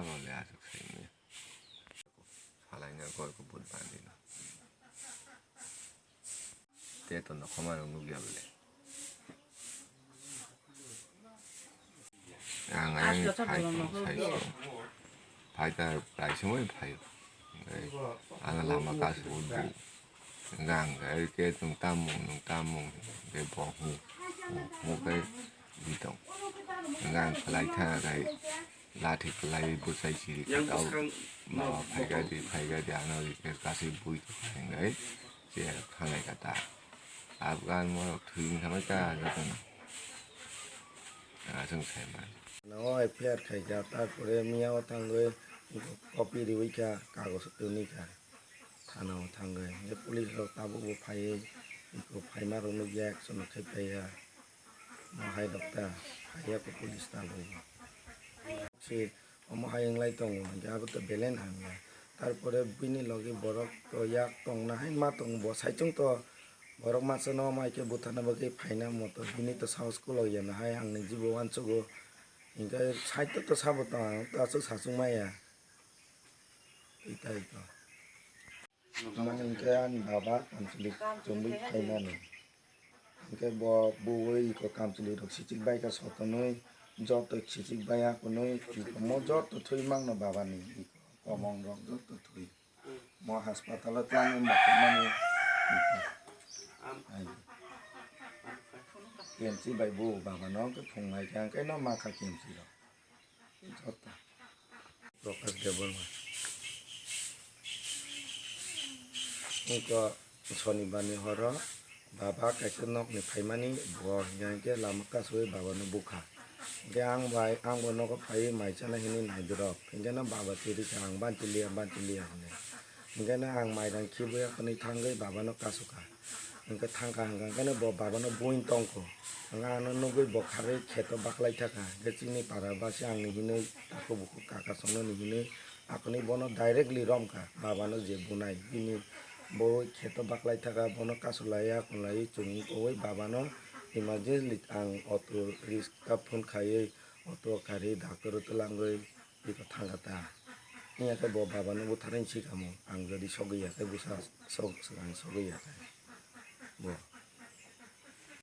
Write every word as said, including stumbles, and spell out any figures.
Ole aswk saimanya. Salaina goi ko but bandi no. Te to no khoma rok nukya bole. Ang ayang phai tong sai tong. Phai ta kaisa moi phai. Ang lama kasu udu. Ang kai ke tung tamung nung tamung ke bo hu. Hu ke bitong. Ang kalai tha kai. Lathi kwlai bwsai chiri kha tao. Mama phaikha di, phaikha di, ano rikhe kasui bui tongkha hinwi che khanai kha ta. Afghan morok thwi wngkha mai ta jotono. Aswk sai man. Nao F I R khaikha, tarpore miya o thangwi copy riwi kha, kagoj twnwi kha. Thana o thangwi, je police rok tabuk bo phaiwi, phaima rok nukya, action khe phaiya. Mo hai dokta, haiya ko police ta logo. Si, omo hai wnglai tongo, hinkhe abo to belen hamya. Tarpore bini logi borok to yak tongna hai ma tongo, bo saichung to borok masa no mai khe butharna bagwi phaina moto, bini to sahos kolok ya na hai ang ni jibo uansugo. Hinkhe side to to sabo tong, ang to aswk sachung maya. Itai to. Omo hinkhe ani baba kamchwlwi chumui phaimani. Hinkhe bo bui iko kamchwlwi rok sichik bai kha sotonwi, joto sichik bai akonwi, iko mo joto thwi mangno babani, iko komong rok joto thwi. Mo haspatalo twlangwi mokol mani. Ai. K M C bai bo babano hwnkhe phunglai khe, hwnkhe no ma kha K M C rok. Joto. Prakash Debbarma. Wngkha sonibar ni horo baba kaisa nok ni phaimani bo hinkhe lama kasui baba no bukha. Hinkhe ang bai, ang bo nogo phaiwi mai chana hinwi naidi rok. Hinkhe no baba chiri kha ang banchi liya, banchi liya hinwi. Hinkhe no ang mairang khibwi akhonwi thangwi baba no kasukha. Hinkhe thangkha hwnkha, hinkhe no bo baba no buini tongkho. Hinkhe ano nugwi bo kharwi kheto baklai thakha. Hinkhe chini para basi ang ni hinwi takhuk bukhuk kaka songno ni hinwi akhonwi bono directly romkha. Baba no je bunai bini bo kheto baklai thakha, bono kasulai akhunlai chwng kowi baba no emergency ang auto risk ta phone khaiwi auto kari doctor o twlangwi iko thangkha ta. Hinkhe bo baba no butharwi sikamo ang jodi sogwi ya khe bwsa sok swkang sogwi ya khe bo.